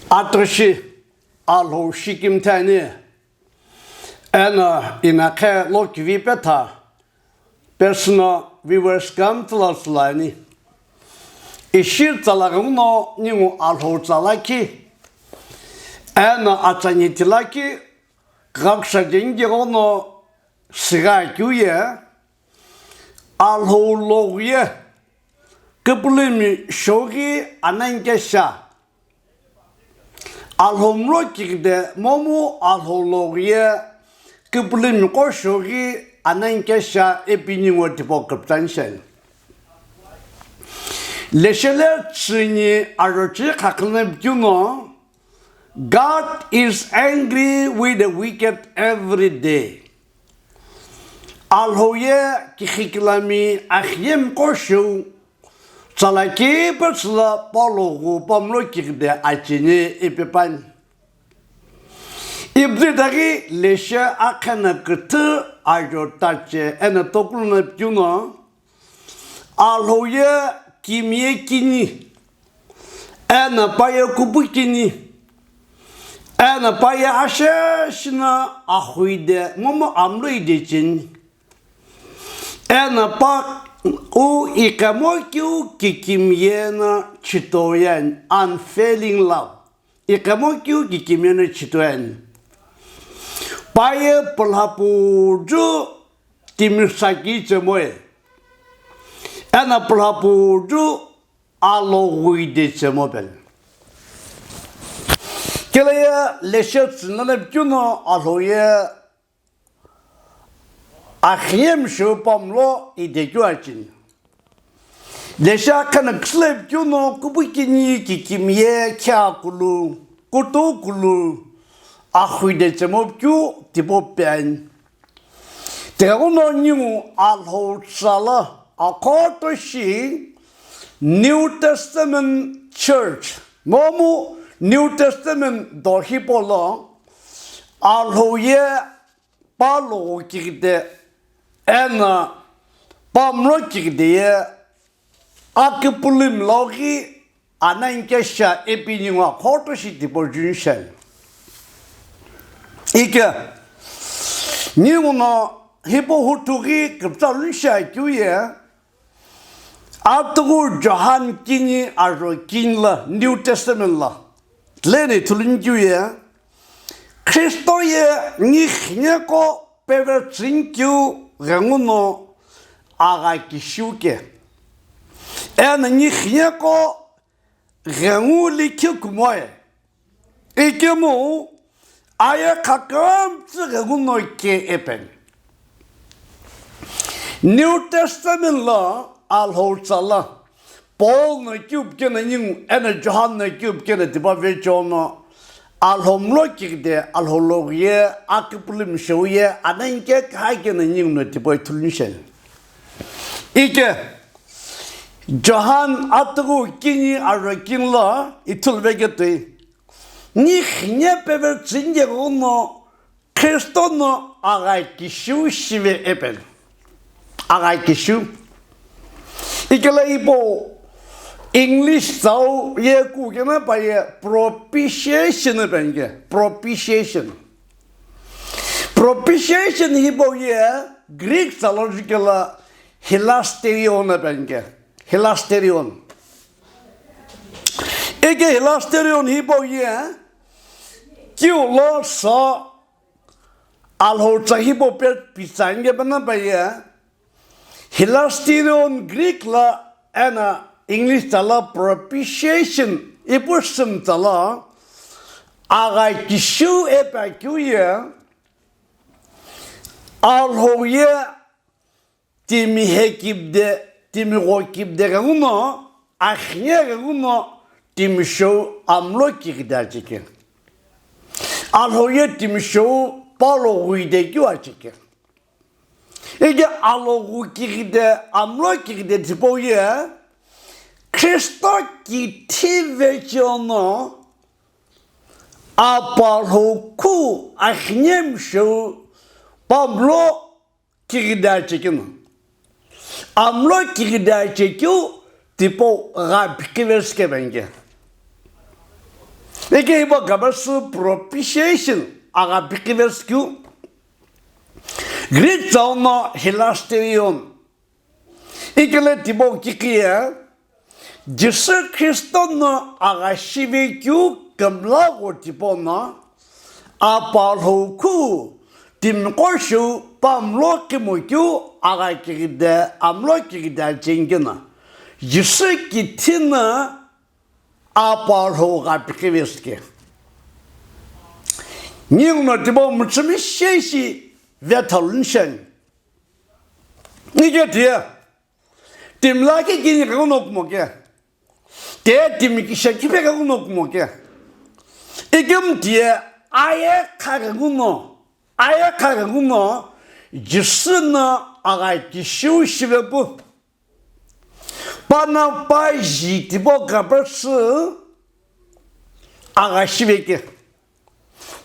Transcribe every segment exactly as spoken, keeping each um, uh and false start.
Atoshi Alhou shikimthe ani, eno inakhe lo kivi petha, personal viewers kamtsüla tsüla ani. Ishi tsala ghenguno ningu Alhou tsala ki, eno atsanyi tila ki, ghakusha jeni ghenguno sigha keu ye, Alhou loghi ye, küpülümi shoghi ananke sha. Alhou mlo kighide momu Alhou loghi ye, küpülümi qo shoghi ananke sha ipi ningu tipau küpütsa ani shi ani. Leshele tsüni arochi khakhlana pikeu no, God is angry with the wicked every day. Alhou ye kikhikilami axiyemi qo shou, tsala kipetsüla pa loghi pa mlo kighide acheni ipi pani. Ipi taghi leshe akhana küthü ajo tache eno tokuluna pikeu no, Alhou ye kimiye kini, eno pa ye kupu kini, eno pa ye ashe shina axuide momu amlo ide cheni. Eno pa u iqemo keu kikimiye no chhito ye ani, unfailing love. Iqemo keu kikimiye no chhito ani. Pa ye pulhapu ju timi saki chemoe. Eno pulhapu ju aloghi de chemo peni. Kele ye leshe tsünana pikeu no Alhou ye axiyemi shou pa mlo idekeu acheni. Leshe akhana küsüle pikeu no kupu kini kikimiye khiakulu, kutukulu, axuide chemo pikeu tipau peani. Tighenguno ningu Alhou tsala akhoto shi New Testament church, momu New Testament do hipau lo, Alhou ye pa loghi kighide, eno pa mlo kighide ye, aküpülümi loghi ananke sha ipi ningu akhoto shi tipau juni shi ani. Ike, ninguno hipau huthu ghi küpütsa luni shi akeu ye, Atughu Johan kini ajo kini la New Testament la leni ithulu nikeu ye, Kristo ye nighineqo pevetsünikeu ghenguno agha kishiu ke. Eno nighineqo ghengu likhi kumoe. Ikemu aye khakümtsü ghenguno ke epeni. New Testament lo Alhou tsala Paul no keu pikeno ningu eno Johan no keu pikeno tipau vechewo no Alhou mlo kighide, Alhou loghi ye, aküpülümi shou ye, ananke kha keno ningu no tipau ithulu ni shi ani. Ike Johan atughu kini ajo kini lo ithulu veketoi. Nighine pevetsünikeu ghenguno Kristo no agha kishiu shive epeni. Agha kishiu. Ikela ipo English tsau ye kukena pa ye propitiation epeni ke. Propitiation. Propitiation hipau ye Greek tsalo jukela hilasterion epeni ke. Hilasterion. Ike hilasterion hipau ye kiu lo so Alhou tsa hipau pe pitsani ke pena pa ye hilasterion Greek la eno English tsala propitiation ipu süm tsala agha kishiu ipi akeu ye Alhou ye timi he kipde, timi gho kipde ghenguno, axine ghenguno, timi shou amlo kighide acheke. Alhou ye timi shou pa loghi de keu acheke. Ike aloghi kighide, amlo kighide tipau ye, Kristo kithi vechewo no, Apu Alhou khu axine mshou pa mlo kighide achekeno. Amlo kighide achekeu tipau gha phikivesi kepeni ke. Ike hipau kapesü propitiation agha pikivesü keu. Greek tsau no hilasterion. Ikele tipau kikiye, Jisü Khristo no agha shive keu kümla gho tipau no, apalhou khu timiqo shiu pamlo kimo keu agha kigide, amlo kigide achengino, Jisü kithi no apalhou gha pikivesü ke. Ninguno tipau mütsümishei shi vethalu nisheni. Nike tiye, timi lakhi kini ghenguno kumo ke. Te timi kisha kiphe ghenguno kumo ke. Ikemu tiye, aye kha ghenguno, aye kha ghenguno, Jisü no agha kishiu shive pu. Pano pa ji tipau kapesü agha shive ke.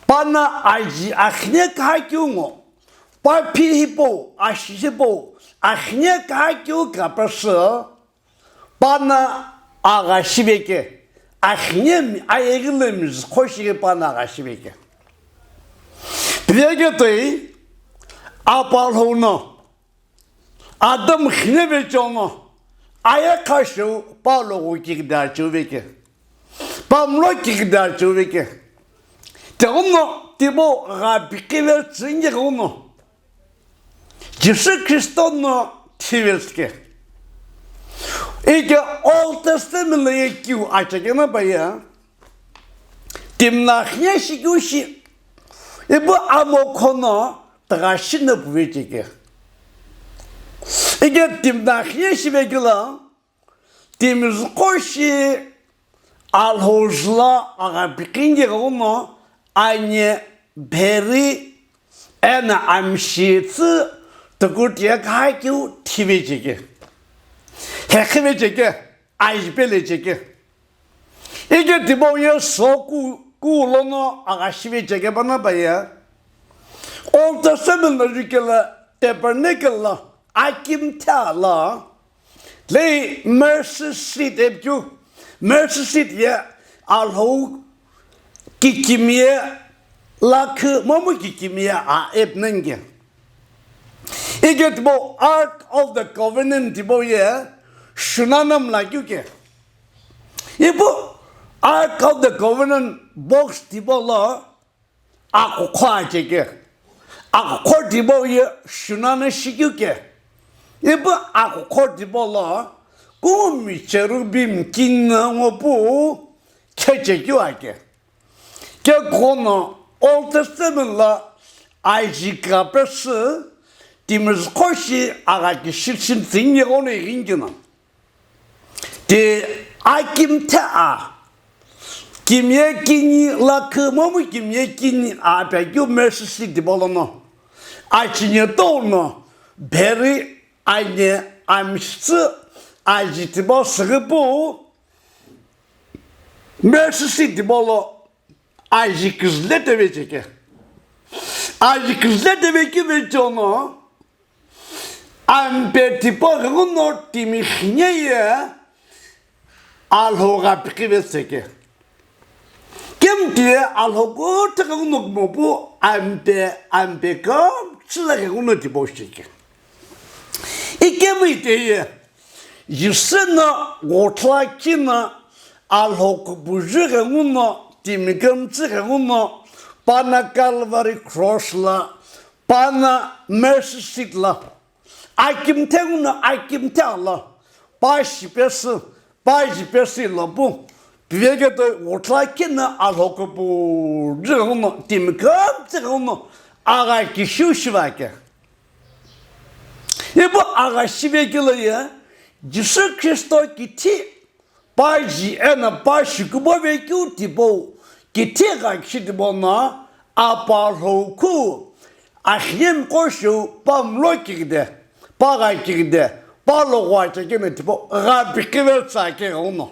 Pano aji akhine kha keu ngo, pa phi hipau, ashi hipau, akhine kha keu kapesü, pano agha shive ke, akhine mi, ayeghi lo mizüqho shi ke pano agha shive ke. Piveke toi, apalhou no, Adam khineve chono, aye kha shiu pa loghu kigide acheuve ke, pamlo kigide acheuve ke. Tighenguno tipau gha pikivesü nighenguno, Jisü Khristo no thivesü ke. Ike Old Testament lo ye keu achekena paye, timi no akhine shikeu shi, ipu amo khono tigha shino puve cheke. Ike timi no akhine shive keu lo, timi züqo shi Alhou züla agha pikini ghenguno, ani, bheri, eno amshi tsü tuku tiye kha keu thive cheke. Hekhive cheke, ajipe le cheke. Ike tipau ye soku, ku lono agha shive cheke pano paye. Old Testament lo jukelo tabernacle lo, akimthe lo, Lei mercy seat ipikeu, mercy seat ye Alhou kikimiye lakhi momu kikimiye a ipinike. Ike tipau Ark of the Covenant tipau ye shunano mlakeu ke. Ipu Ark of the Covenant box tipau lo Akuqho acheke. Akuqho tipau ye shunano shikeu ke. Ipu akuqho tipau lo kumi cherubim kini ngo pu khechekeu ake. Kekhono Old Testament lo aji kapesü timi züqo shi agha kishi shi tsüni ghono ighinikeno. Ti akimthe a, kimiye kini lakhi momu kimiye kini a ipikeu mercy seat tipau lono. Achine tono bheri ani amshi tsü aji tipau süghi pu mercy seat tipau lo aji küzüle teve cheke. Aji küzüle teve kive chono Ampe tipau ghenguno timi xine ye Alhou gha pikivesü ke. Kemu tiye Alhou kuthu ghenguno kumo pu ampe, ampe kümtsü la ghenguno tipau shike. Ikemu ite ye Jisü no ghotla kino Alhou kupuju ghenguno timi kümtsü ghenguno pano Calvary cross la pano mercy seat la akimthe nguno akimthe ala pa shipesü pa jipesü ilo pu piveke toi ghotla kino Alhou kupuju ghenguno timi kümtsü ghenguno agha kishiu shiva ke. Ipu agha shive kilo ye Jisü Khristo kithi pa ji eno pa shikubo vekeu tipau kithi gha kishi tipau no Apalhou khu axiyemi qo shiu pa mlo kikide, pa gha kikide, pa logwa chekeme tipau gha pikivetsü ake ghenguno.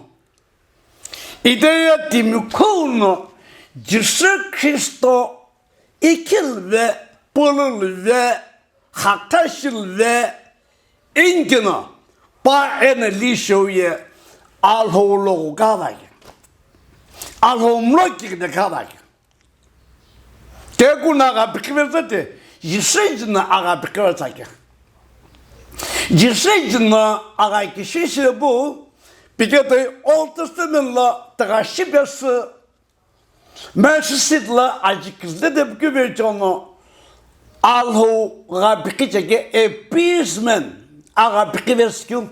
Ite ye timi khuno Jisü Khristo ikhilve, pululve, xakhashilve, inikeno pa eno li shou ye Alhou loghu kava ye. Alhou mlo kighide kha va ke. Teku no agha pikhive tsate, Jisü jino agha pikhive tsake. Jisü jino agha kishishi pu, piketoi Old Testament lo tigha shipesü, mercy seat lo aji kizüde de pikhive chono, Alhou gha pikhi chake, appeasement, agha pikhive sikeu.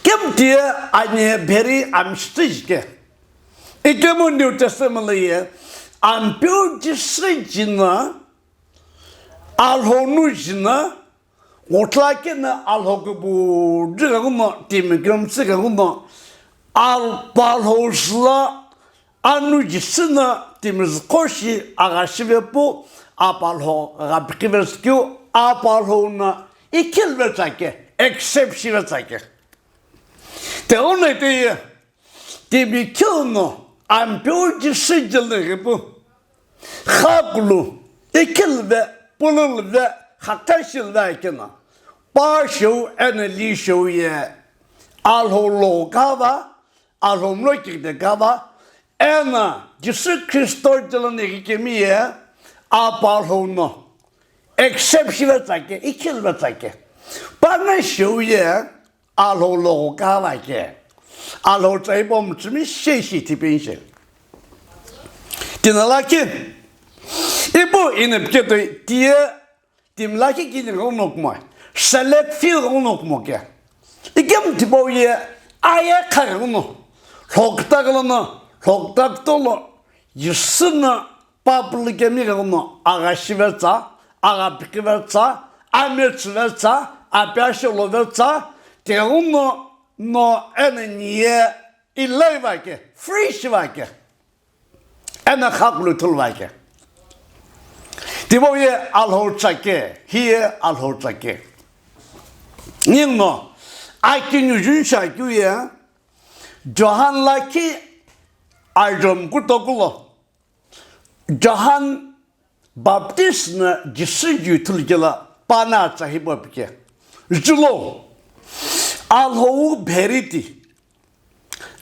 Kemu tiye ani bheri amshitsi jike. Ikemu New Testament lo ye, Ampeu Jisü jino, Alhou nu jino, ghutla keno Alhou kübüzü ghenguno, timi kümtsü ghenguno, Al-, Palhou sü lo, anu Jisü no timi züko shi agha shive pu, Apalhou gha pikhive sikeu, Apalhou no ikhilve tsake, accept shive tsake. Teono ite ye, timi keu no Ampeu Jisü jelo ghi pu, xakulu, ikhilve, pululve, xaktashilve akeno, pa shou eno li shou ye, Alhou lo kha va, Alhou mlo kighide kha va, eno Jisü Khristo jelo no ghi kemi ye, Apalhou no accept shive tsake, ikhilve tsake. Pano shou ye, Alhou lo kha va ke. Alhou tsa ipo mütsümi sheshi tipeni she. Tino lakhi, ipu ino piketoi tiye, timi lakhi kini ghenguno kumo, select few ghenguno kumo ke. Ikemu tipau ye, ayekha ghenguno, lhokta ghenguno, lhokta kutolo, Jisü no public kemi ghenguno agha shive tsa, agha pikhive tsa, ametsüve tsa, apiasho love tsa, tighenguno no eno ni ye ilai va ke, free shi va ke. Eno xakulu ithulu va ke. Tipau ye Alhou tsake, hi ye Alhou tsake. Ninguno, akiniu jun shakeu ye, Johan lakhi ajom kutokulo. Johan Baptist no Jisü ju ithulu kelo pano atsa hipau pike. Julo, Alhou bheri ti,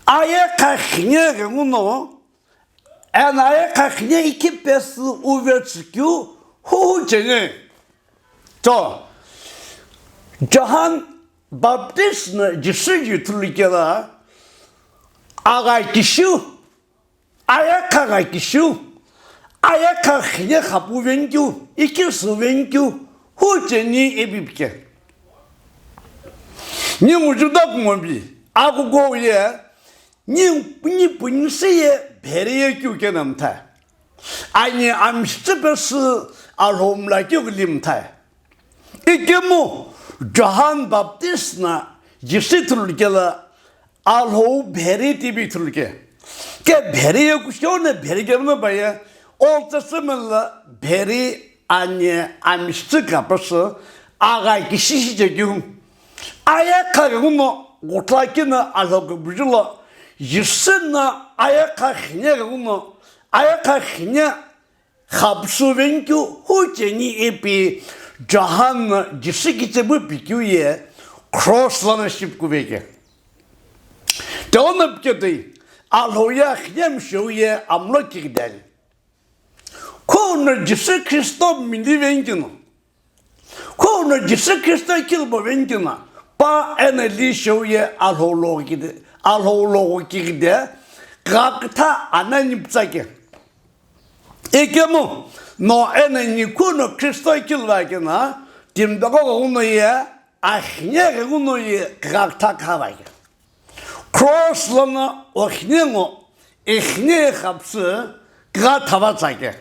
ayekha xine ghenguno, eno ayekha xine ikhi pesü uve tsükeu huhu cheni. To, Johan Baptist no Jisü ju ithulu kelo, agha kishiu, ayekha gha kishiu, ayekha xine xapu venkeu, ikhi sü venkeu, hu cheni ipi pike. Ningu Juda kumobi, akuko ye, ni, ni punise ye bheri ye keu keno mtha. Ani amshitsi pesü Alhou mla keu kili mtha. Ikemu Johan Baptist no Jisü ithulu kelo Alhou bheri tibi ithulu ke. Ke bheri ye kushou no bheri kemu no pa ye, Old Testament lo bheri ani amshitsi kha pesü agha kishishi chekeu. Ayekha ghenguno ghutla keno Alhou kübüzü lo, Jisü no ayekha xine ghenguno, ayekha xine xapsü venkeu hu cheni ipi Johan no Jisü kichepu pikeu ye cross lono shipükuve ke. Teono piketoi, Alhou ye axine mshou ye amlo kighide ani. Khuno Jisü Khristo mili venkeno, khuno Jisü Khristo ikhilbo venkeno, pa eno li shou ye Alhou lo kighide, Alhou lo kighide, ghakütha anani pütsake. Ikemu no eno ni khuno Khristo ikhilva keno, timi doko ghenguno ye, axine ghenguno ye ghakütha kha va ke. Cross lono oxine ngo, exine xapsü kha thava tsake.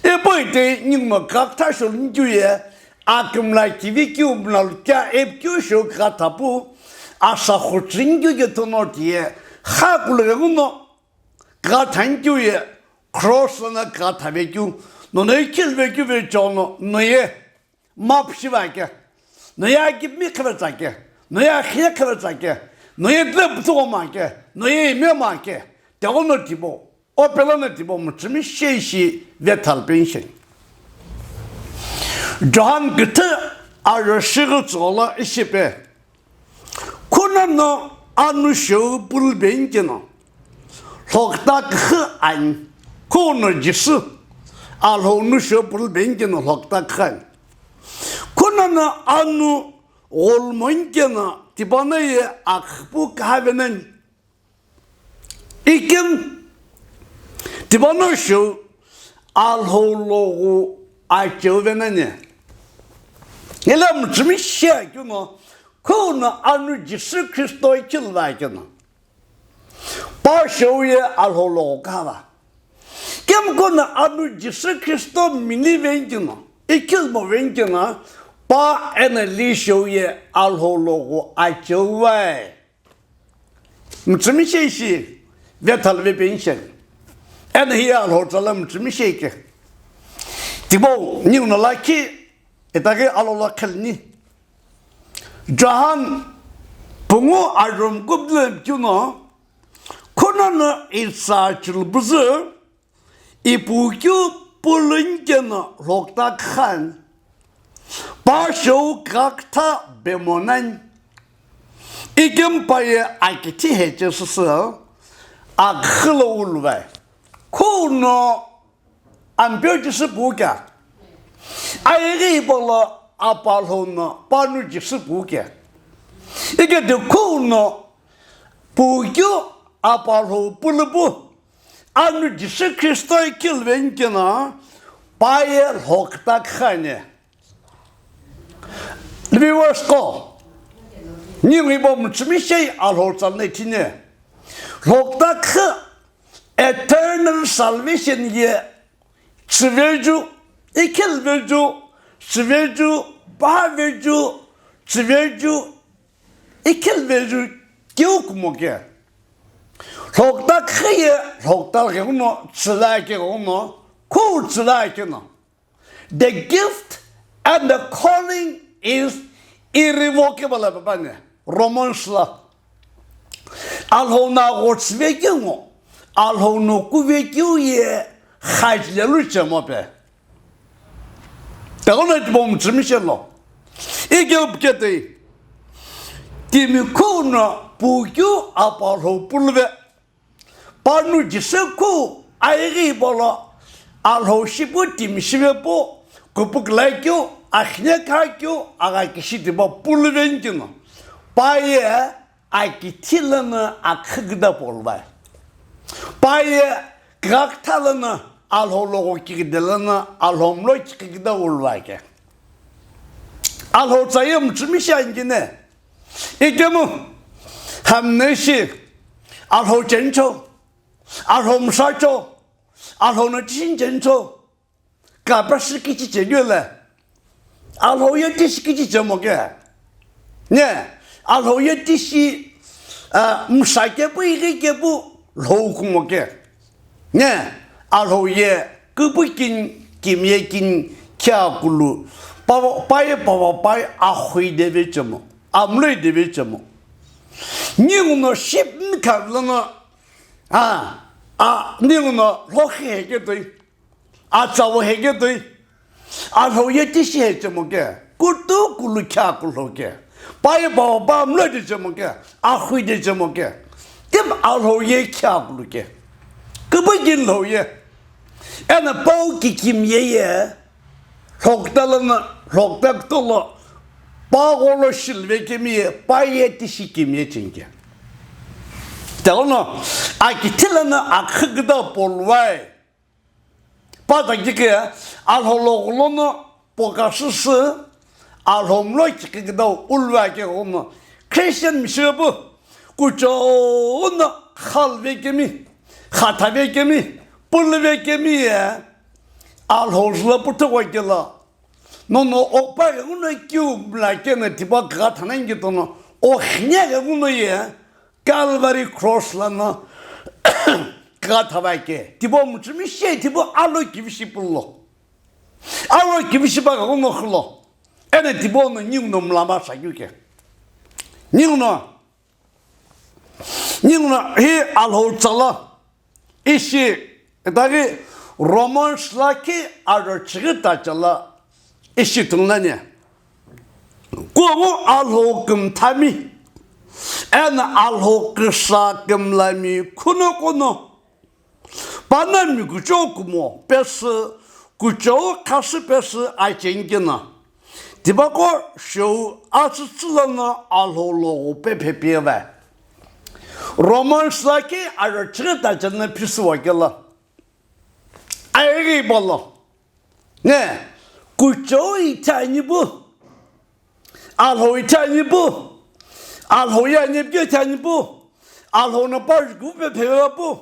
Ipo ite ninguno kha thasho lünkeu ye, akümla kivi keu mla lukea epikeu shou kha thapu, asa khutsünkeu ke thono tiye, xakulu ghenguno kha thankeu ye, cross lono kha thave keu, nono ikhilve keu ve chono, no ye, map shiva ke, no ye akimi khave tsake, no ye axine khave tsake, no ye tle putsuko ma ke, no ye ime ma ke, teono tibo, opelo no tibo mütsümi sheshi ve thalpeni she. Johan küthü ajo shighi tsügholo ishi pe. Khuno no anu shou pulubeni keno, lhokta kükha ani. Khuno Jisü Alhou no shou pulu veni keno lhokta kükha ani. Khunono anu gholomo ani keno tipano ye akhüpu kha venani. Ikemu tipano shou Alhou logu acheu venani. Ela mütsümishei keno khuno anu Jisü Khristo ikhilva keno pa shou ye Alhou logu kha va. Kemu khuno anu Jisü Khristo mini veni keno, ikhilmo veni keno, pa eno li shou ye Alhou logu acheu vai. Mütsümishei shi, vethalu vepeni shi. Eno hi Alhou tsala mütsümishei ke. Tipau, ninguno lakhi, itaghi alola khalni. John pungu arum kubdle keno, khunono itsa chilbuzü, ipu keu pulu ani keno lhokta kükha ani. Pa shou kükha kütha vemo nani. Ikemu pa ye akithi heche süsü, akhü lo uluvai. Khuno Ampeu Jisü pu kea? Ayeghi hipau lo Apalhou no pa anu Jisü pu kea? Ike ti khuno pu keu Apalhou pulu pu anu Jisü Khristo ikhilveni keno pa ye lhokta kükha ani. Viewers qo, ningu hipau mütsümishei Alhou tsala no ithini. Lhokta kükha eternal salvation ye tsüveju, ikhilveju, tsüveju, paveju, tsüveju, ikhilveju keu kumo ke. Lhokta kükha ye lhokta khe kuno, tsüla khe kuno, khu tsüla khe no. The gift and the calling is irrevocable pepani. Romans la. Alhou no aghotsüve keu ngo, Alhou no kuve keu ye khajile lu chemo pe. Takono tipau mütsümishei lo. Ikeu puketoi. Timi khuno pu keu Apalhou puluve. Pa anu Jisü khu ayeghi hipau lo Alhou shipu timi shivepu, kupukula keu, akhine kha keu, agha kishi tipau puluveni keno. Pa ye akithi lono akhü kütha puluvai. Pa ye kükha kütha lono Alhou logu kikide lono Alhou mlo kikhi kütha uluvai ke. Alhou tsa ye mütsümishei ani kene. Ikemu, hamno ishi, Alhou chencho, Alhou msacho, Alhou no tishi chencho, kapra shi kichi chegyo le, Alhou ye tishi kichi chemo ke. Ne, Alhou ye tishi, ah, msa kepu, ighi kepu, lhou kumo ke. Ne, Alhou ye, kupu kin, kimye kin, kya kulu, pa, pa ye pa pa pa ye, akhui deve chemo, amloi deve chemo. Ninguno ship mikha lono, a, a, ninguno lhokhi heketoi, a, tsawo heketoi, Alhou ye tishi hechemo ke, kutu kulu kya kulho ke, pa ye pa pa amloi de chemo ke, akhui de chemo ke, tim Alhou ye kya kulu ke, kupu kin lhou ye, eno pau kikimye ye, lhokta lono, lhokta kutolo, pa gholo shilve kemi ye, pa ye tishi kimye chinke. Takono, akithi lono akhü kütha puluvai. Pa takike, Alhou logu lono poka süsü, Alhou mlo kikhi kütha uluvai ke kono, Christian mishipu, kuchou no khalve kemi, khathave kemi, puluvekemi ye, Alhou zülo puthugho kelo, nono opa ghenguno keu mla keno tipau kükha thanangi tono, okhine ghenguno ye, Calvary Cross lono kükha thavai ke, tipau mütsümishei, tipau alo kivishi pulo. Alo kivishi pa ghenguno khulo. Eno tipau no ninguno mla masa keu ke. Ninguno Ninguno hi Alhou tsala ishi, itaghi Romans lakhi aro chighi tachala ishi tunglani. Kumu Alhou kümthami, eno Alhou küsa kümlami khuno kuno, Panongu kuchou kumo pesü, kuchou khasü pesü acheni keno, tipaqo shou atsütsü lono Alhou loghou pe phepe va. Romans lakhi arüchighi tache no phisüwo kelo, ayeghi hipau lo, ne, kuchou ithi ani pu, Alhou ithi ani pu, Alhou ye ani pike ithi ani pu, Alhou no pa jukupe phepe va pu,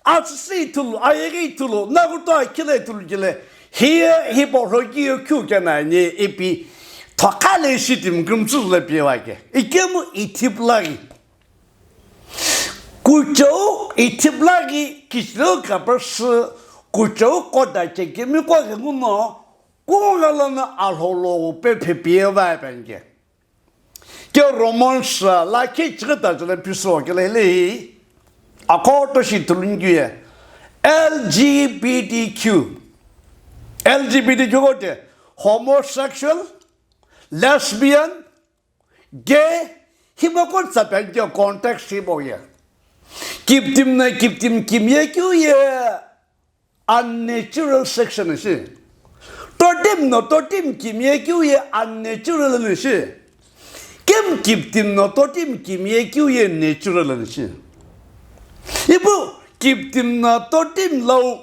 atsütsü ithulu, ayeghi ithulu, nakuto akhila ithulu kile, hiye hipau lo kiye kughenani ipi thokha le shi timi kümtsü lo pi va ke. Ikemu ithi pulaghi. Kuchou ithi pulaghi kichilou kapasü, kuchou kota chekemi ko ghenguno, kungu lono Alhou loghou pe phepe va ipeni ke. Ke Romans, uh, lakhi chighi tache no phisüwo kelo hile hi, akoto shi ithulu nikeu ye, L G B T Q. L G B T Q kote, homosexual, lesbian, gay, hipaqo tsapeni ke context hipau ye. Kiptimi no kiptimi kimiye keu ye unnatural sex na shi. Totimi no totimi kimiye keu ye unnatural na shi. Kemu kiptimi no totimi kimiye keu ye natural na shi. Ipu kiptimi no totimi lau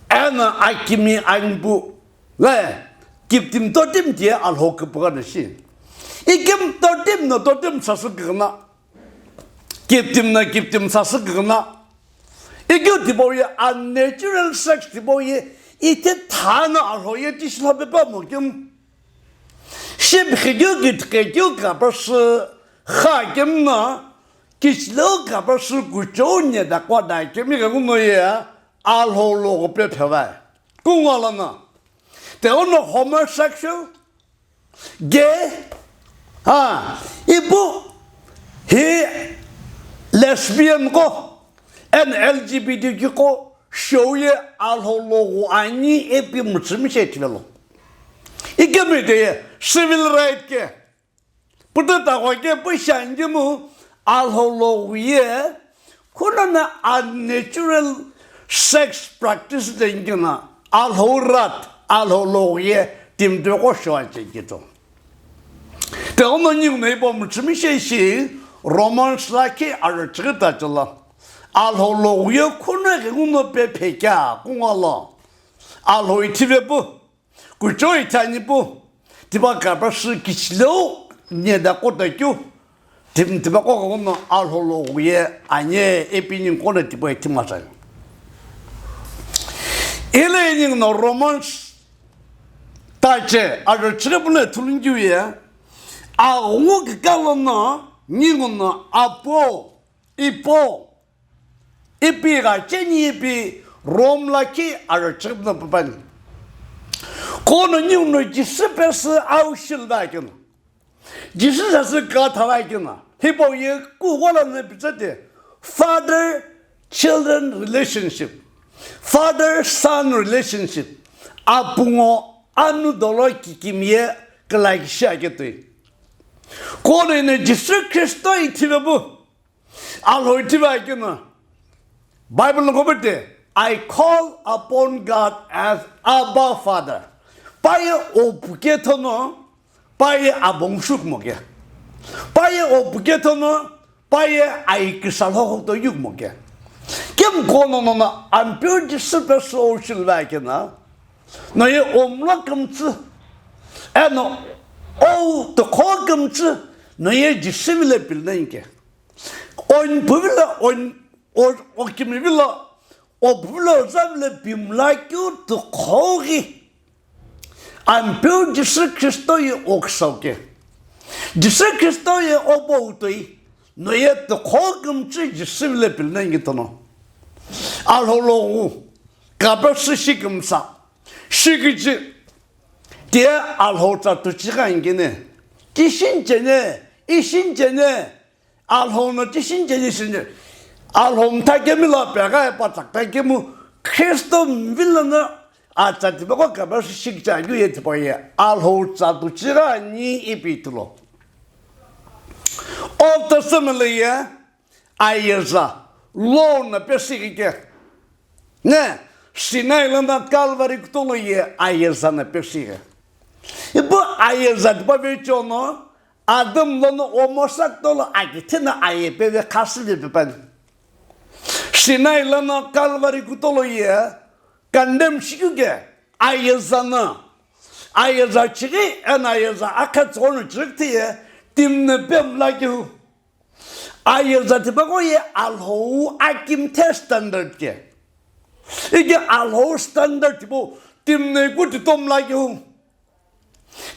eno akimi anipu, le, kiptimi totimi tiye Alhou küpüghü na shi. Ikemu totimi no totimi sasü küghüna, kiptimi no kiptimi sasü küghüna. Ikeu tipau ye unnatural sex tipau ye ithi thano Alhou ye tishi lhape pamo kemu. Shiphi keu kithike keu kapasü kha kemu no, kichilou kapasü kuchou neda kota kemi ghenguno ye Alhou loghou pe phepe va. Kungu lono, te ono homosexual, gay, ha, ipu hi lesbian ko, eno L G B T Q ko, shou ye Alhou loghou ani ipi mütsümishei ithivelo. Ikemu ite ye civil right ke, pütü taghoi ke pu shi ani kemu Alhou loghou ye, kuno no unnatural sex practice de ingina Alhou rat, Alhou loghou ye timi tiqo shou acheni kito. Te ono ninguno hipau mütsümishei shi Romans lakhi arüchighi tache lo. Alhou loghou ye kuno ghenguno pe phe kea kungu lo. Alhou ithi ve pu, kuchou ithi ani pu, tipa kapasü kichilou neda kota keu, timi tipaqo ghenguno Alhou loghou ye ani ipi ninguno tipau ithi masai. Hile ninguno Romans tache arüchighi puno ithulu nikeu ye, aghungu kika lono ninguno apo, ipo, ipi gha cheni ipi Rome lakhi arüchighi puno pupani. Kuno ninguno Jisü pesü au shilu va keno, Jisü sasü kütha va keno, hipau ye kughengu lono pitsüte, father children relationship, father son relationship, apungu anu dolo kikimiye kila kishi aketoi. Kuno ino Jisü Khristo ithi ve pu, Alhou ithi va keno, Bible no kobote, "I call upon God as Abba Father." Pa ye opu kethono, pa ye abong shukumo ke. Pa ye opu kethono, pa ye ai kisa lhokhoto yukumo ke. Kemu kuno nono Ampeu Jisü pesü au shilu va keno, no ye omlo kümtsü, eno au tokho kümtsü, no ye Jisü vilo pilnai ke. Onpu vilo, on, o, okimi vilo, opu vilo, oza vilo pimla keu tokho ghi Ampeu Jisü Khristo ye okisau ke. Jisü Khristo ye obo utoi, no ye tokho kümtsü Jisü vilo pilnai ke tono. Alhou loghou, kapasü shi kümsa, shi kichi, tiye Alhou tsa tuchi gha ingene, tishi nchene, ishi nchene, Alhou no tishi ncheni shi ncheni. Alhou mtha kemi lo pegha ipatsa kutha kemu Khristo mvilo no atsa tipaqo kapasü shi kicha keu ye tipau ye Alhou tsa tuchi gha ani ipi ithulu. Old Testament lo ye ayeza law no pesü kike. Ne, Sinai lono Calvary kutolo ye ayeza no peshiye. Ipu ayeza tipavecheo no, Adam lono omosa kutolo akithina aye peve khasüve pepani. Sinai lono Calvary kutolo ye condemn shikike ayeza no. Ayeza chighi eno ayeza akha tsügho no chirikithiye timi no pemla keu. Ayeza tipaqo ye Alhou akimthe standard ke. Ike Alhou standard tipau timi no kuti tomla keu.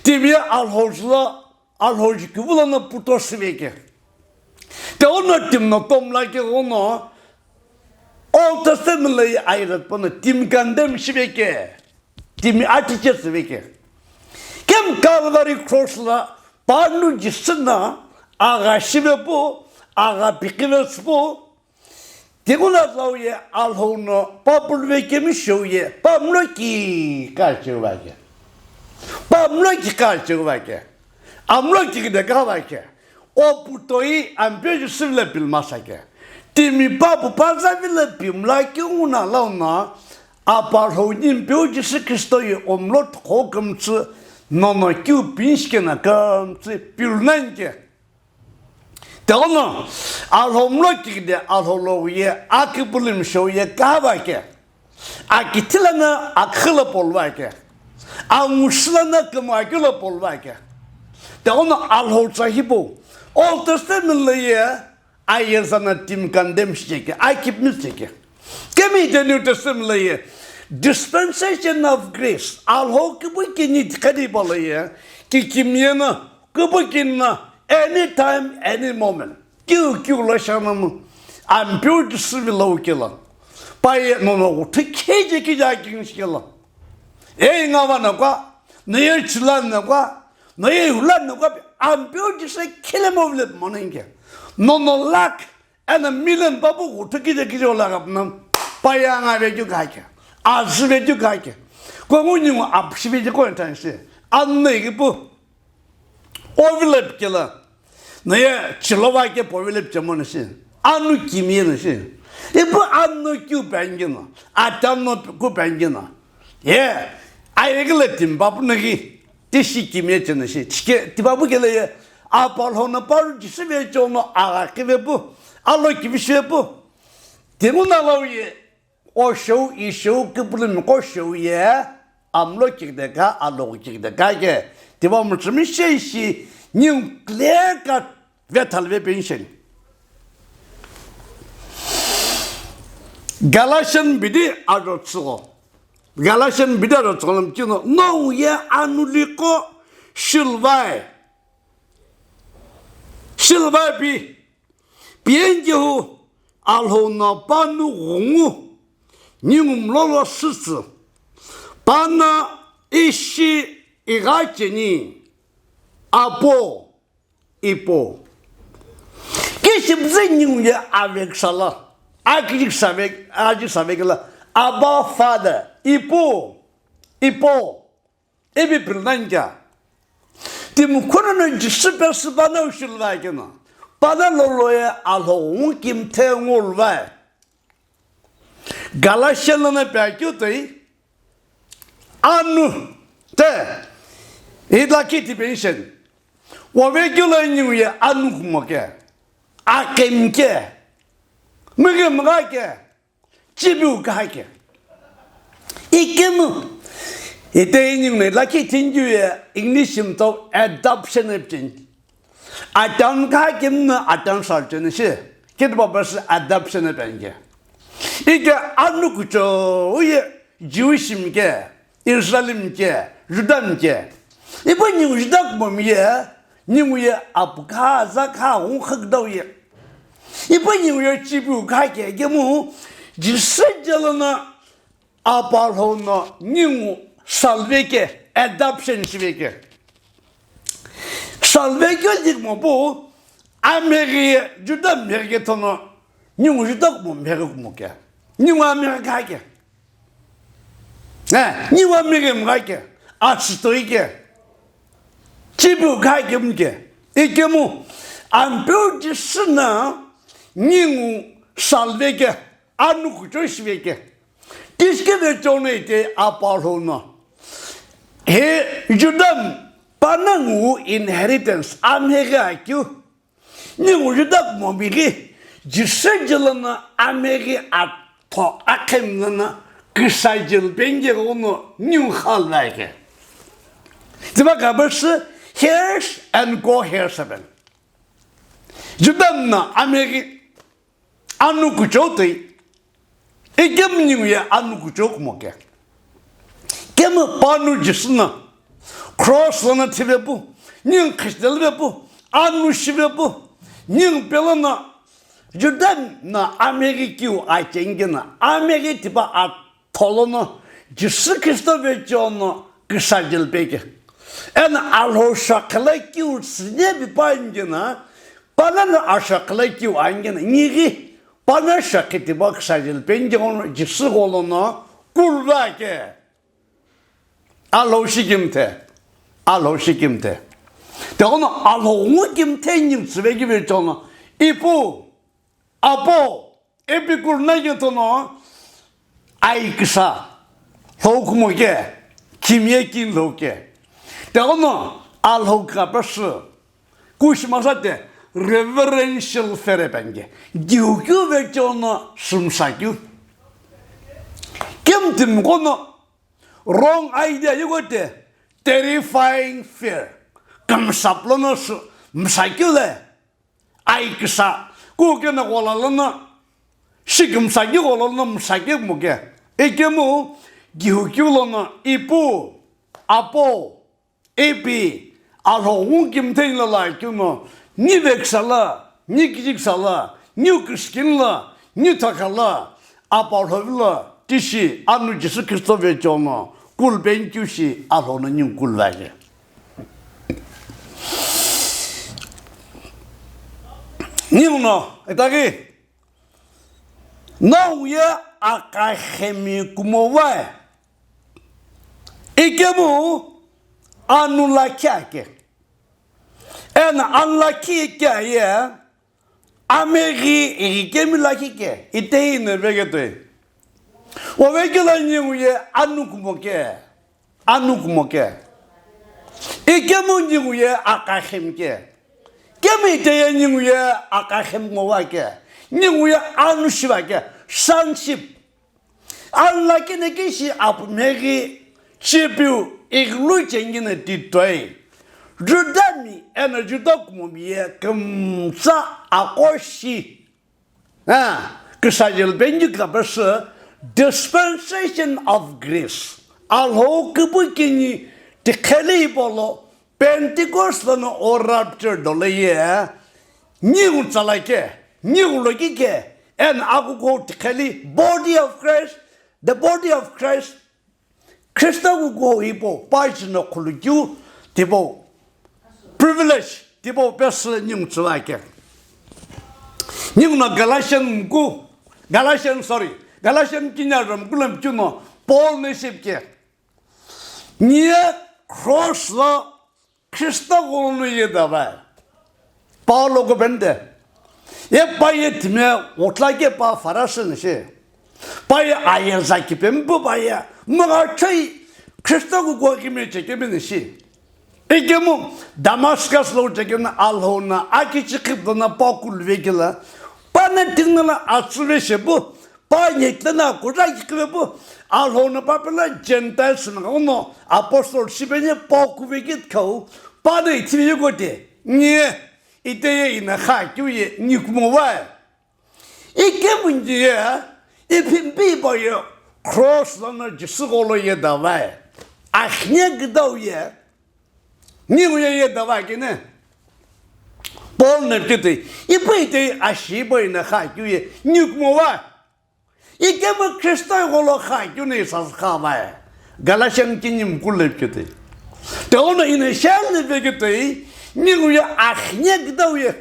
Timi ye Alhou züla Alhou ji kivulo no puto siveke. Te ono timi no tomla keu no Old Testament lo ye ayeza tipau no timi condemn shiveke. Timi atiche siveke. Kemu Calvary cross lo panu Jisü no agha shivepu, agha pikhive supu, Tighenguno lau ye Alhou no papuluve kemi shou ye pamlo ki ka cheu vake. Pamlo ki ka cheu vake. Amlo ki de ka vake. O putoi ampeu Jisü vile pilma sake. Timi papu paza vile pimla keu no lau no, Apa Alhou ni Ampeu Jisü Kristo ye omlo tho kümtsü nono kiu pinshike na kümtsü pilu nani ke. Te ono, Alhou mlo kikide Alhou lo ye, akipulimi shou ye kava ke. Akithilana akhila polva ke. Angushilana kama akila polva ke. Te ono Alhou tsa hipo. Old Testament lo ye, ayeza no timi condemn shike, akipmi shike. Kemi the New Testament lo ye, dispensation of grace. Alhou kipu kini tikadi palo ye, kikimiye no, Kupu kina anytime, any moment. Kiu kiu lo shana mu. Ampeu Jisü vilo kila. Paye nono guthu kije kije aking shikila. Ei ngava na kwa, no ye chila na kwa, no ye hula na kwa, Ampeu Jisü kile mo vile moninge. Nono lakh eno million papu guthu kije kije ola kapna. Paye anga ve ju kake. Azü ve ju kake. Ko ngu nyungu apshi ve ju ko entan shi. Anne ki pu. Ovilep kela. Na ye chilova ke povilep chemo na shi. Anu kimi na shi. Ipu anu kiu pengina. Atano ku pengina. Ye. Ayegele timba pu na ki. Tishi kimi che na shi. Chike tiba pu kele ye. Apal ho na paru jisive chono aga kive pu. Alo kivi she pu. Timuna lau ye. O shou, i shou, kipulumi ko shou ye, amlo kikdeka, alogu kikdeka ke, tiba mutsumi sheishi, new clear cut, ve thalve pension. Galatian bidi aro tsugo. Galatian bidi aro tsugo lam kino, no ye anuliko shilvai. Shilvai pi. Pienkehu Alhou no panu ghungu, ningu mlolo süsü, pana ishi ighacheni, Apo, Ipo. Kishimtsü ningu ye aveksa la, akijiksa vek-, ajiksa vekela, Abba Father, Ipo, Ipo. Ipi pilnankia. Timkhono no Jisü pesü pana ushilvai keno. Pana lolo ye Alhou kimthe ngulvai. Galatian lono pekeu toi. Anu te. Ila kiti pension. Wavekeu lo ningu ye anu kumo ke. Akem ke. Mige mga ke. Chibiu kahake. Ikemu. Ite ining ne laki tinju ye English mto adoption epchen. Atan kahake mna atan sarchen shi. Kit babas adoption epenge. Ike anu kucho ye Jewish mke. Israel mke, Juda mke. Ipa ningu Juda kumomi ye, ningu ye apukha, zakha, ghukha kdau ye. Ipa ningu ye chipu kha ke, kemu, Jisü jalana apalho no ningu salve ke, adoption shive ke. Salve ke dik mo pu, amheghi ye, Juda mheghi ke thono, ningu Juda kumo mheghi kumo ke. Ningu amheghi kha ke. Eh, niwa mighem gha ke, asütoi ke, chibiu gha kemu ke, ikemu, Ampeu Jisü na ningu salve ke, anu kuchoi shive ke, Tishikeve chonei te apalhono. He Judah panongu inheritance amheghi akeu. Ningu Judah kumo bighi, Jisü jilana amheghi atho akhemlana kisajil penge gono ningu khalvake. Tiba kabasü heirs and co-heirs aben. Judah na amheghi anu kuchotei, ikemu ningu ye anu kucho kumo ke. Kemu panu Jisü na cross lana thivepu, ningu khishitelivepu, anu shivepu, ningu pelana Judah na amheghi kiu achengena, amheghi tiba a tholono Jisü Khristo vecheono kisajil peke. Eno Alhou shakhala kiu tsüne pipa angena, panongu ashakhala kiu angena, nighi panongu shakhi tiba kisajil penge gono Jisü gholono kulvake. Alhou shikimthe, Alhou shikimthe. Tegono Alhou ngu kimthe ningu tsüvekeu vecheono, ipu, apo, ipi kulna yetono, aikisa lhou kumo ke, kimiye kin lhou ke. Tegono Alhou kapasü, kushi masate reverential fear penge. Gihukiu vecheono sümsakeu. Kemu timi kono wrong idea yugote, terrifying fear. Kümsaplono sü, msakeu le. Aikisa, kukena ghola lono, shikimsaki ghola lono msaki muke. Ikemu, gihukiu lono, ipu, apo, ipi, Alhou ngu kimthe ina la kiuno, ni veksa la, ni kijiksa la, ni kiskin la, ni thakha la, apalhovi la, tishi anu Jisü Khristo vecheono, kulpeni kiu shi Alhou no ningu kulvake. Ninguno, itaghi, nongu ye akaxemi kumo vae. Ikemu anu lakhi ake. Eno anu lakhi ke ye, amheghi ighikemi lakhi ke, itehi ino veketoi. Ovekelo ningu ye anu kumo ke. Anu kumo ke. Ikemu ningu ye akaxemi ke. Kemu itehi ye ningu ye akaxemi ngo vake. Ningu ye anu shiva ke. Sonship. Anu lakhi no kishi apumheghi chipiu ighulu chengina titoi. Judahmi eno Judah kumomi ye kümtsa aqo shi. Ah, kisajil penge kapasü dispensation of grace. Alhou kipu kini tiqheli hipau lo Pentecost lono o rapture dolo ye ningu tsala ke, ningu loki ke, eno akukuhou tiqheli body of Christ, the body of Christ, Khristo kukuhou hipau, pa chino khulukeu tipau, privilege tipau pesü ningu tsüvake. Ninguno Galatian mku, Galatian, sorry, Galatian kini ajo mku lo mchino Paul no ishi pike. Niye cross lo Khristo gholono ye davai. Paul lo kupeni de. Ye pa ye timi ghutla ke pa Farisi ni shi. Pa ye ayeza kipempu pa ye. Magha choi Khristo kukuhou kime chekemi ni shi. Ikemu Damascus lo chekemi Alhou no akichi khipto no pa kuluvekela. Pa no tingna la atsüve shepu. Pa nyetla na kuta kikivepu, Alhou no pa pela Gentiles na uno apostle shipeni pa kuvekit kau, pa no ithimi yukote, nye, ite ye ina kha kyu ye, nyi kumo vae. Ikemu nyi ye, iphimpi pa ye, cross lono Jisü gholo ye davai. Akhne gidau ye, ningu ye ye davai kene. Paul no kiti, ipu ite ashi pa ina kha kyu ye, nyi kumo vae. Ikemu Khristo gholo kha kyu no isa kha vae. Galatian kini mku lo pike toi. Teono ina shell ni pike toi, ningu ye akhne gidau ye.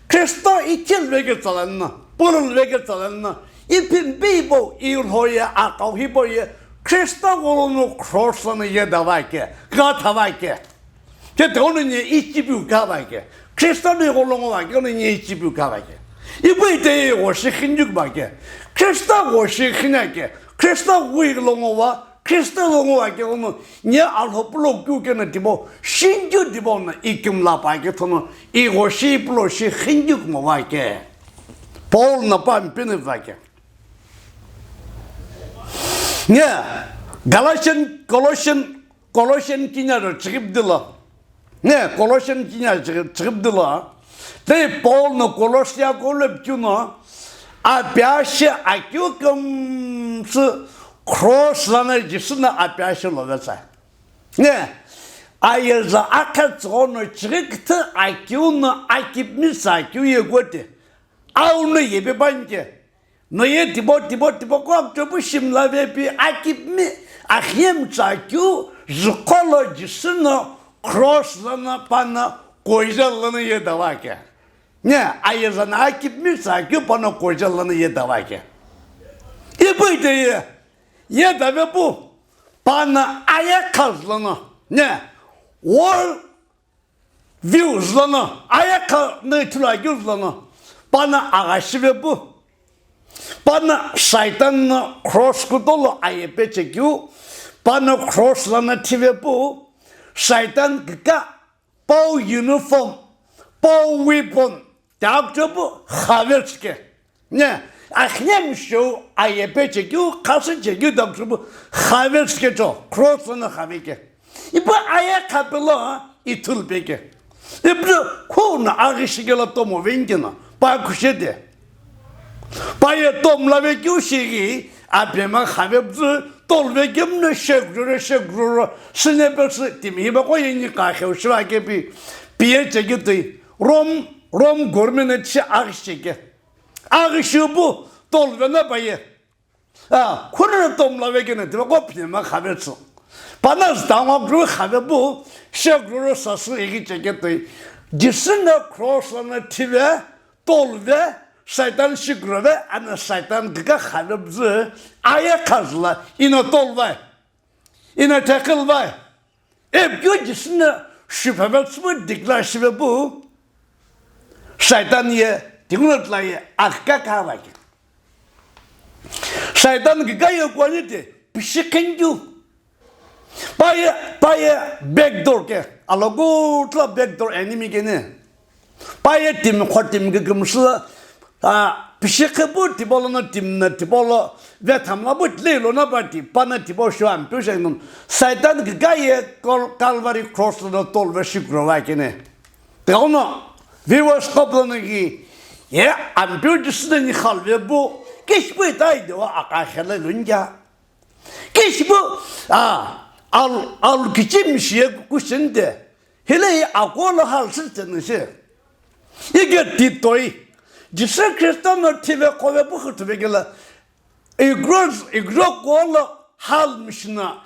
Khristo ichil veke tsalanna, pulul veke tsalanna, iphimpi po, ilho ye, akau hipau ye, Khristo gholono cross lono ye davai ke, gha thavai ke. Ke teono nye ichipiu khavai ke. Khristo ni gholo ngo vake, ono nye ichipiu khavai ke. Ipu ite ye ghoshi khinjuk vake. Khristo ghoshi khinya ke. Khristo ghui lo ngowa, Khristo lo ngowa ke ono, nye alho pulo keu ke na tibo, shinju tibo na ikimla pa ke thono, igho shi pulo shi khinju ngowa ke. Paul na pa mpini va ke. Nye, Galatian, Colossian, Colossian kinya ro chigip dilo. Ne, Colossian kinya chigip dilo. Te Paul no Colossia ko le piu no, apia shi akeu kümsü cross lana Jisü na apia shi lo vetsa. Ne, ayeza akha tso no chigikte akeu no akip mi sa akeu ye gote. Au no ye be banke. No ye tibo, tibo, tibo ko akchopu shimla vepi akip mi, akhiem tsa keu, zukolo Jisü no cross lana pana koja lana ye dawa ke. Ne, ayeza na akip mi tsa keu pana koja lana ye dawa ke. Ipu ite ye, ye dave pu, pana aya khaz lana, ne, world views lono, ayakha no ithulu akeu lono, pana agha shive pu, pana Satan no cross kutolo aye peche keu, pana cross lono thive pu, Satan kika, pau uniform, pau weapon, tiakchopu khavetsü ke. Ne, akhine msho aye peche keu, khasü che keu, tiakchopu khavetsü ke cho, cross lono khave ke. Ipu aye khapelo, ithulu peke. Ipu khona aghi shikelo tomo vengena, pa khushede. Pa ye tom lave keu shighi, apema khavepzü, tolve kemno shegroro, shegroro, sine pesü, timi hiba ko yeni ka kheu shiva kepi, piye che keu tui, Rome, Rome government shi aghi shike. Aghi shipu, tolve na pa ye. A, khunere tom lave kene, tiba ko pnema khavetsü. Pana zdango gru khave pu, she gru ro sasü igi cheke toi. Jisü na cross na thive, tolve, Satan shi gru ve, ana Satan gika khave bzü, aye khazla, ina tolvai, ina thekilvai. Epikeu Jisü na shiphavel tsüpu declare shive pu, Satan ye, tingulo tla ye, akika kava ke. Satan kika ye kwani te, pishi khenju. Pa ye, pa ye, back door ke, alogu tla back door enemy ke ne. Pa ye timi kho timi ke kümsü, a, pishi khe pu tipau lono timi na tipau lo, ve thamla pu tle lono pa ti, pa na tipau shuan pu sheng non. Satan kika ye Cal-, Calvary cross lono tolve shi gro va ke ne. Te ono, viewers kop lono ki, ye, ampiu Jisü na ni khalve pu, kish pu itai dewa aka khele lunja. Kishipu, a, al, al kichim shiye kushinte. Hile hi akolo hal sirtene shi. Ige titoi. Jisü Kristo no thive kove pu khutube gela. Igro, igro kolo hal mishina.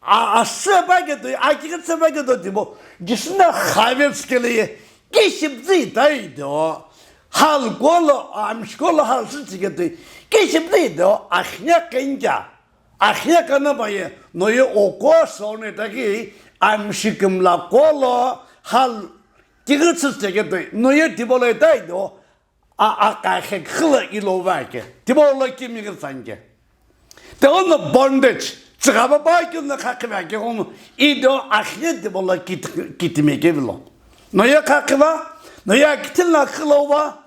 A, a seba gedo, a kike seba gedo tibo. Jisü na khavet skele ye. Kiship zi dai do. Hal kolo, a, amshkolo hal sirtene. Kiship zi do. Akhnya kenja. Akhia kana baye, noye oko sone taki, amshikimla kolo, hal, kigitsü cheke toi, noye tibolo etai do, a, a, ka khe khila ilo va ke, tibolo kimi gitsan ke. Te ono bondage, tsigaba ba ke no kha khiba ke ono, ido akhia tibolo kit-, kitime ke bilo. Noye kha khiba, noye kitin la khilo va,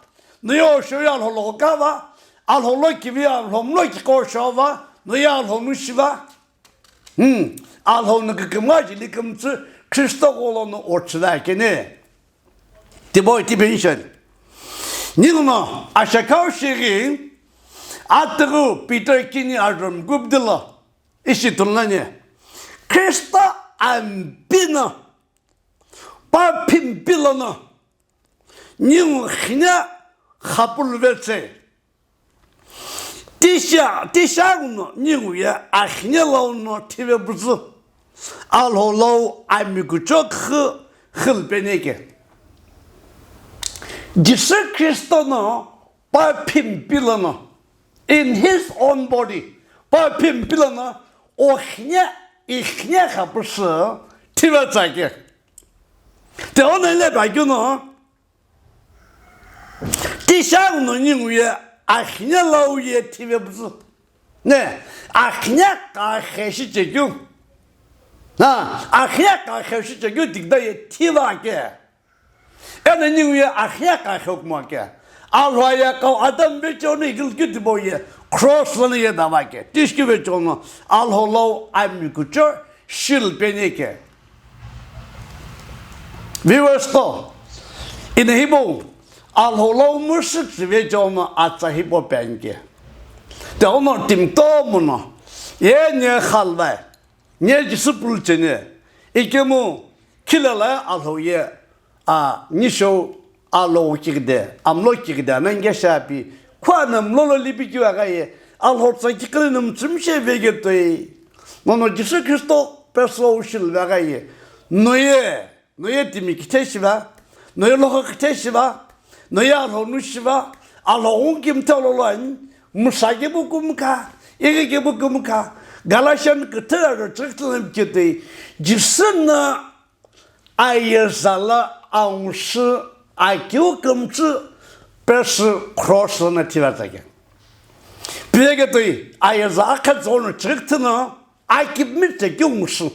Noye osho ye Alhou lo kava, Alhou lo kivi, Alhou mlo kikosho va, noye Alhou nu shiva. Hmm, Alhou nu kikimwa jili kimtsü Kristo kolo no otsüla kene. Tibo iti pension. Ninguno ashakau shiri, atügu Peter kini arum gubdilo, ishi tunlani. Kristo ambino, pa phimpilono, Ningu khine khapuluvetsü. Tisha, tisha no ningu ye akhine lau no thive buzü. Alhou lau ami kuchok khu khilpeneke. Jisü Kristo no pa phimpilono. In his own body. Pa phimpilono o khine, i khine khapusü thive tsake. Te ono ile ba kyu no, tisha no ningu ye, akhine lau ye thive buzü. Ne, akhine kakhe shi chekeu. Na, akhine kakhe shi chekeu tikida ye thiva ke. Eno ningu ye akhine kakhe kumo ke. Alhou ye kau Adam vecheo no igil kitibo ye cross lono ye dava ke. Tishiki vecheo no Alhou lau ami kuchou shil peni ke. Viewers to, ina hipau Alhou lau mushik vecheo no atsa hipau penike. Teuno timi kutomo no, ye ne khalvai, ne Jisü pulu cheni, ikemu khilala Alhou ye, a, nisho Alhou kigde, amlo kigde, anange shapi, khua na mlo lo lipi kiwa gaye, Alhou tsa kikili no mtsumshe vege toi. Nono Jisü Khristo pesu lo ushil vega ye. Noye, noye timi kithe shiva, noye loho kithe shiva, noye Alhou nu shiva, Alhou ungi mthe lo lo ani, musa ke bu kumka, ege ke bu kumka, Galatian kithe ro chikithe lo mkithe, Jisü na ayeza la angshi akeu kümtsü pesu cross lono thiva tsake. Piyeke toi ayeza akha tsono chikithe no akimi tsake ungshi.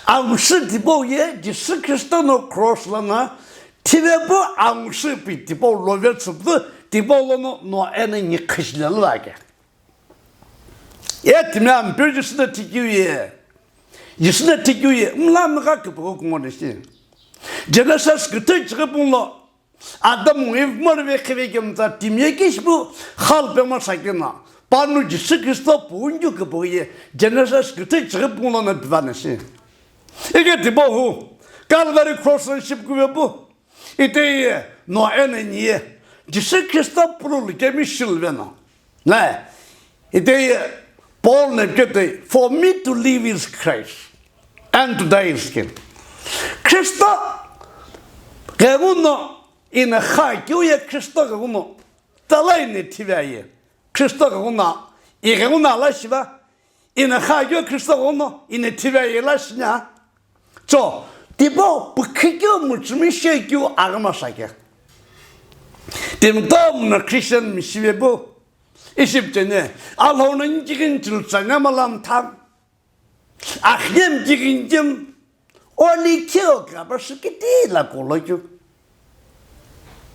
Angshi tipau ye Jisü Khristo no cross lono thive pu angshi pi tipau love tsüpu tipau lono no eno ni khishile lo ake. Ye timi Ampeu Jisü na thikeu ye. Jisü na thikeu ye. Mla mgha kipau kungo ne shi. Genesis kithe chighi punglo. Adam Eve mori ve khive kemtsa timi ye kishipu khal pe ma sakina. Panu Jisü Khristo punju kipau ye. Genesis kithe chighi punglo na piva na shi. Ike tipau hu. Calvary cross on ship kuve pu. Iteye no eno niye Jisü Khristo pululu kemi shilveno. Ne, iteye Paul ne kete, "For me to live is Christ, and to die is gain." Khristo ghenguno ina kha keu ye Khristo ghenguno tala ina thive aye. Khristo ghenguno, ighenguno ala shiva, ina kha keu Khristo ghenguno ina thive aye la shinya. Cho, tipau pükhi keu muchumi she keu aghi masa ke. Timi kutomo no Christian mi shive pu. Ishi pu cheni, Alhou no nchighi nchilu tsanya malam tham. Akhine mchighi nchim. Oli keu kabashi kiti la kolo keu.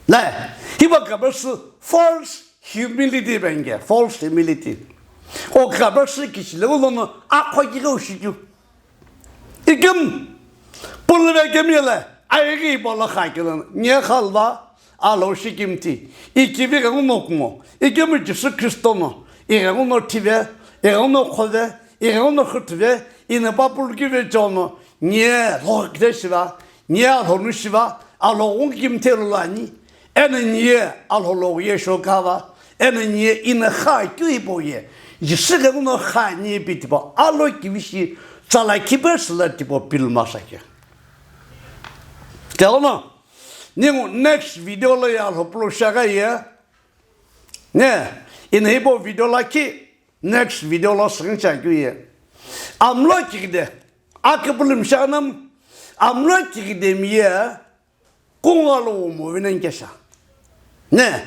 La, hiba kabashi false humility benge, false humility. O kabashi kichile ulono akho kighe ushikeu. Ikim pulve kemi le, aighi bolo kha kilo, nye khalva, Alhou shikimthi, ikivi ghenguno kumo, ikim Jisü Khristo no, ighenguno thive, ighenguno khove, ighenguno khutve, ina papul kive chono, nye lhokide shiva, nye Alhou nu shiva, Alhou ungi kimthe lo lani, eno nye Alhou lo ye shokava, eno nye ina kha keu ipo ye, Jisü ghenguno kha ni pi tipau, alo kivishi, tsala kipe sila tipau pil masa ke. Kelo no, ningu next video lo ya Alhou pulo shaka ye, ne, ina hipau video lakhi, next video lo süncha keu ye. Amlo kigde, akipulum shanam, amlo kigde mi ye, kunga lo umo vinen kesha. Ne,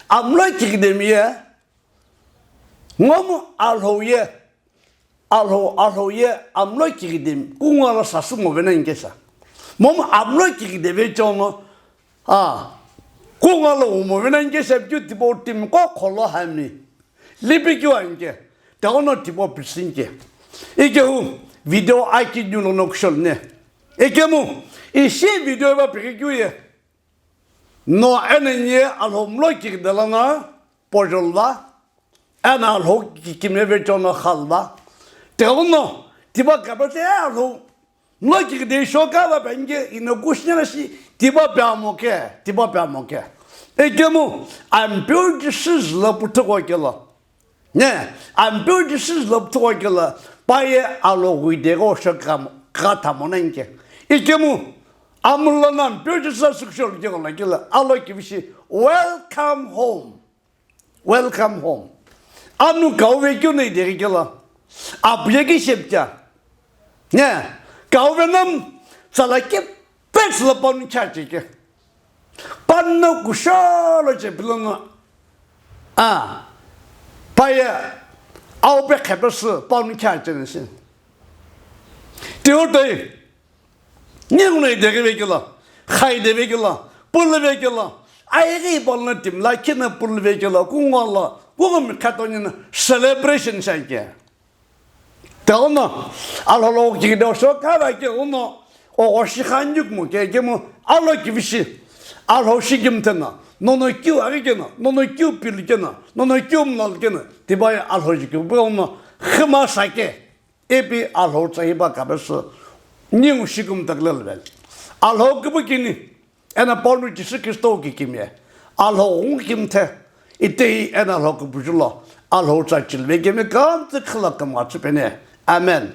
amlo kigde mi ye, ngomu Alhou ye, Alhou, Alhou ye, amlo kigde mi, kunga lo sasü mo vinen kesha. Momu amlo kigde ve chono, a, kunga lo umo vinen kesha keu tipau timi ko kholo hami. Lipi keu anke, teuno tipau pisinke. Ikehu video aki nyu lono kushol ne. Ikemu, ishi video va piki keu ye. No eno nye Alhou mlo kigde lana pojol va. Eno Alhou ki-, kime ve chono khal va. Teuno, tipau kabashi Alhou mlo kigde shokava benge ina kushina shi tipau pe amo ke, tipau pe amo ke. Ikemu, Ampeu Jisü zülo puthuko kelo. Ne, Ampeu Jisü zülo puthuko kelo, paye alo ghuide gho shokam, kha thamo nenge. Ikemu, amullo no Ampeu Jisü sükshol kelo kelo, alo kivishi, "Welcome home." Welcome home. Anu kauve keu no ideghi kelo. Apuye ki shepcha. Ne, kauve nam tsala kipe sila panu chache ke. Panu kusholo che pilono. A, paye Awu pe qhepesü pau no khe acheni shi. Tiutoi, ningu no ideghi vekelo, khaide vekelo, pulu vekelo, aighi pau no timi lakhi no pulu vekelo, kungu lo, kungu mi khato nino celebration shi ake. Teo no, Alhou lo kikide osho kha va ke uno, ogo shi khanyu kumo ke kemu, alo kivishi, Alhou shi kimthe no, nono keu aghi keno, nono keu pilu keno, nono keu mlal keno, tibai Alhou shi keu pe uno, khima sa ke, ipi Alhou tsa iba kabesu, ningu shi kumtakle level. Alhou kibu kini, eno Paulo Jisü Kristo kikimiye, Alhou ngu kimthe, itei eno Alhou kibuju lo, Alhou tsa chilve kemi kamtsi khila kama chipene. Amen.